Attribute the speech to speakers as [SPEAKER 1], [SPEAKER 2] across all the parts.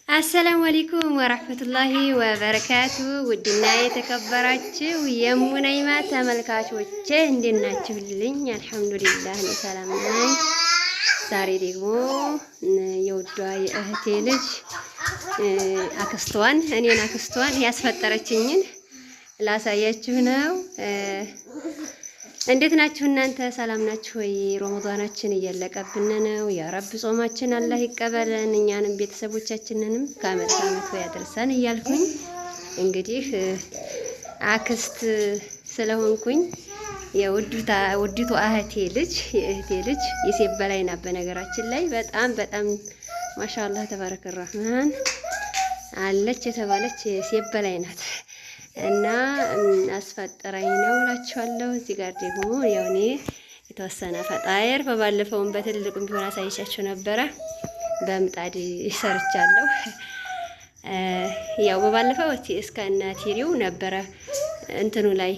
[SPEAKER 1] السلام عليكم ورحمة الله وبركاته። ውድና የተከበራችሁ የሙነይማ ተመልካቾቼ እንዴት ናችሁልኝ? الحمد لله እኔ ሰላም ነኝ። ዛሬ ደግሞ የውዷ የእህቴ ልጅ አክስቷን እኔን አክስቷን ያስፈጠረችኝን ላሳያችሁ ነው። እንዴት ናችሁ እናንተ? ሰላም ናችሁ ወይ? ረመዳናችን እያለቀብን ነው። يا رب ጾማችን አላህ ይቀበለን፣ እኛንም ቤተሰቦቻችንንም ከአመት አመት ያደርሰን እያልኩኝ እንግዲህ አክስት ስለሆንኩኝ የውድቷ እህቴ ልጅ የእህቴ ልጅ የሴት በላይ ናት። በነገራችን ላይ በጣም በጣም ما شاء الله تبارك الرحمن አለች የተባለች የሴት በላይ ናት። እና አስፈጠረኝ ነው እላችኋለሁ። እዚህ ጋር ደግሞ ያው እኔ የተወሰነ فطاير በባለፈውም በትልቁም ቢሆን አሳይቻችሁ ነበረ። በምጣድ ሰርቻለሁ። ያው በባለፈው እስከነ ትሪው ነበረ እንትኑ ላይ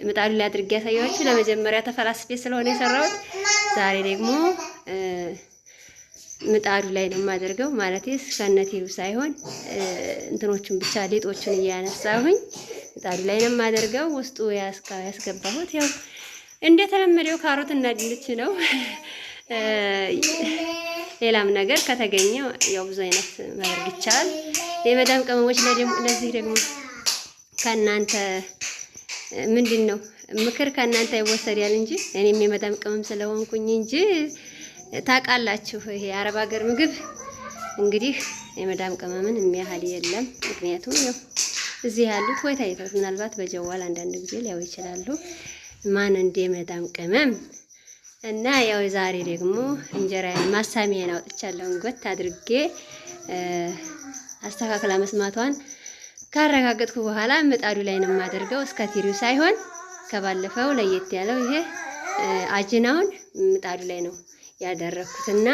[SPEAKER 1] ምጣዱ ላይ አድርጌ ያሳየኋችሁ። ለመጀመሪያ ተፈላስፌ ስለሆነ የሰራሁት ዛሬ ደግሞ ምጣዱ ላይ ነው የማደርገው። ማለት እስከነ ትሪው ሳይሆን እንትኖቹን ብቻ ሊጦቹን እያነሳሁኝ ምጣዱ ላይ ነው የማደርገው። ውስጡ ያስገባሁት ያው እንደተለመደው ካሮት እና ድንች ነው። ሌላም ነገር ከተገኘ ያው ብዙ አይነት ማድረግ ይቻላል። የመዳም ቅመሞች ለዚህ ደግሞ ከእናንተ ምንድን ነው ምክር ከእናንተ ይወሰዳል እንጂ እኔም የመዳም ቅመም ስለሆንኩኝ እንጂ ታውቃላችሁ፣ ይሄ የአረብ ሀገር ምግብ እንግዲህ የመዳም ቅመምን የሚያህል የለም። ምክንያቱም ያው እዚህ ያሉት ወይ ታይተውት ምናልባት በጀዋል አንዳንድ ጊዜ ሊያው ይችላሉ። ማን እንደ መዳም ቅመም እና ያው ዛሬ ደግሞ እንጀራዬን ማሳሚያን አውጥቻለሁ። ጎት አድርጌ አስተካክላ መስማቷን ካረጋገጥኩ በኋላ ምጣዱ ላይ ነው የማደርገው፣ እስከ ትሪው ሳይሆን ከባለፈው ለየት ያለው ይሄ አጅናውን ምጣዱ ላይ ነው ያደረኩትና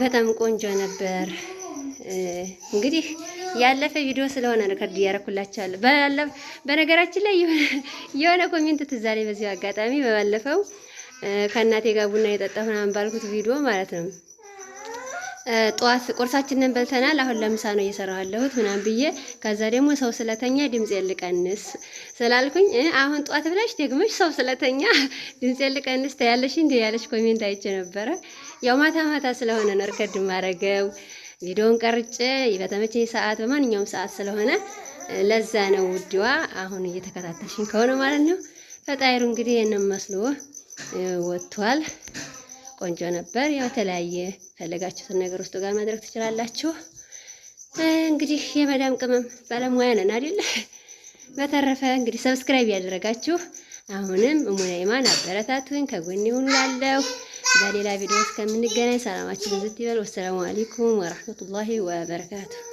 [SPEAKER 1] በጣም ቆንጆ ነበር። እንግዲህ ያለፈ ቪዲዮ ስለሆነ record እያደረኩላችኋለሁ። በነገራችን ላይ የሆነ comment ትዝ አለኝ በዚሁ አጋጣሚ በባለፈው ከእናቴ ጋር ቡና የጠጣሁ ምናምን ባልኩት ቪዲዮ ማለት ነው። ጠዋት ቁርሳችንን በልተናል፣ አሁን ለምሳ ነው እየሰራሁ ያለሁት ምናምን ብዬ ከዛ ደግሞ ሰው ስለተኛ ድምፅ ልቀንስ ስላልኩኝ አሁን ጠዋት ብለሽ ደግመሽ ሰው ስለተኛ ድምፅ ልቀንስ ታያለሽ እንዴ ያለች comment አይቼ ነበረ። ያው ማታ ማታ ስለሆነ ነው record ማረገው ቪዲዮን ቀርጬ በተመቸኝ ሰዓት በማንኛውም ሰዓት ስለሆነ ለዛ ነው ውድዋ። አሁን እየተከታተልሽኝ ከሆነ ማለት ነው። ፈጣይሩ እንግዲህ ይሄንን መስሎ ወጥቷል። ቆንጆ ነበር። ያው የተለያየ ፈለጋችሁትን ነገር ውስጡ ጋር ማድረግ ትችላላችሁ። እንግዲህ የመዳም ቅመም ባለሙያ ነን አይደል? በተረፈ እንግዲህ subscribe ያደረጋችሁ አሁንም እሙናይማን አበረታቱኝ፣ ከጎኔ ሁኑ እላለሁ። በሌላ ቪዲዮ እስከምንገናኝ ሰላማችሁ ብዝት ይበል። والسلام عليكم ورحمة الله وبركاته።